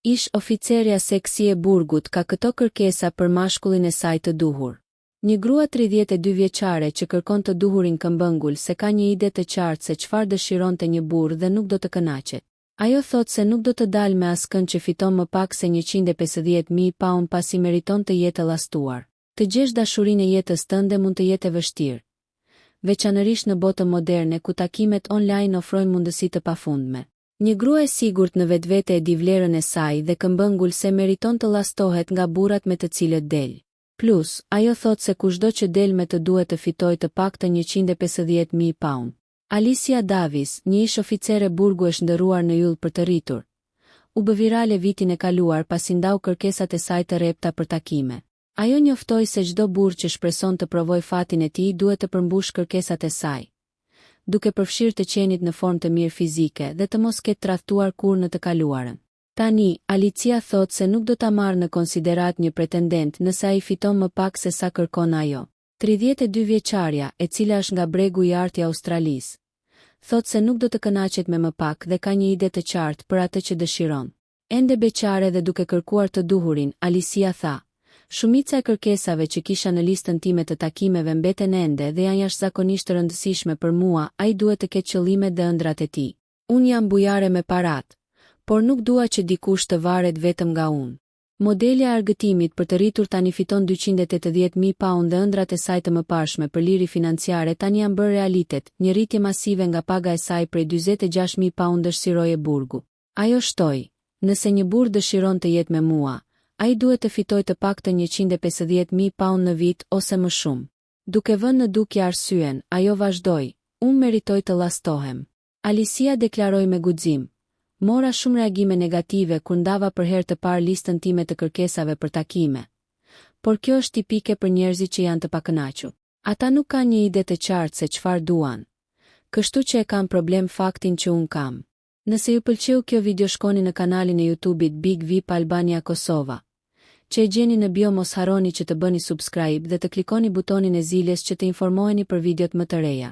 Ish oficerja seksi e burgut ka këto kërkesa për mashkullin e saj të duhur. Një grua 32 vjeçare që kërkon të duhurin këmbëngul se ka një ide të qartë se çfarë dëshiron te një burrë dhe nuk do të kënaqet. Ajo thotë se nuk do të dalë me askënd që fiton më pak se 150,000 paund pasi meriton të jetë e llastuar. Të gjesh dashurinë e jetës tënde mund të jetë e vështirë. Veçanërisht në botën moderne ku takimet online ofrojnë mundësi të pafundme. Një grua e sigurt në vetvete e di vlerën e saj dhe këmbëngul se meriton të llastohet nga burrat me të cilët del. Plus, ajo thotë se kushdo që del me të duhet të fitojë të paktën 150,000 paund. Alicia Davis, një ish-oficere burgu e shndërruar në yll për të rritur, u bë virale vitin e kaluar pasi ndau kërkesat e saj të rrepta për takime. Ajo njoftoi se çdo burrë që shpreson të provojë fatin e tij duhet të përmbushë kërkesat e saj, duke përfshirë të qenit në formë të mirë fizike dhe të mos ketë tradhtuar kurrë në të kaluarën. Tani, Alicia thotë se nuk do ta marrë në konsideratë një pretendent nëse ai fiton më pak se sa kërkon ajo. 32 vjeçarja, e cila është nga Bregu i Artë i Australisë, thotë se nuk do të kënaqet me më pak dhe ka një ide të qartë për atë që dëshiron. Ende beqare dhe duke kërkuar të duhurin, Alicia tha, Shumica e kërkesave që kisha në listën time të takimeve mbeten ende dhe janë jashtëzakonisht të rëndësishme për mua, ai duhet të ketë qëllimet dhe ëndrrat e tij. Unë jam bujare me paratë, por nuk dua që dikush të varet vetëm nga unë. Modelja e argëtimit për të rritur tani fiton 280,000 paund dhe ëndrrat e saj të mëparshme për liri financiare tani janë bërë realitet, një rritje masive nga paga e saj prej 46,000 paundësh si roje burgu. Ajo shtoi, Nëse një burrë dëshiron të jetë me mua, ai duhet të fitojë të paktën 150,000 paund në vit ose më shumë. Duke vënë në dukje arsyen, ajo vazhdoi, Unë meritoj të llastohem. Alicia deklaroi me guxim, Mora shumë reagime negative kur ndava për herë të parë listën time të kërkesave për takime. Por kjo është tipike për njerëzit që janë të pakënaqur. Ata nuk kanë një ide të qartë se çfarë duan. Kështu që e kanë problem faktin që unë kam. Nëse ju pëlqeu kjo video shkoni në kanalin e YouTube-it Big Vip Albania Kosova, që e gjeni në bio mos harroni që të bëni subscribe dhe të klikoni butonin e ziles që të informoheni për videot më të reja.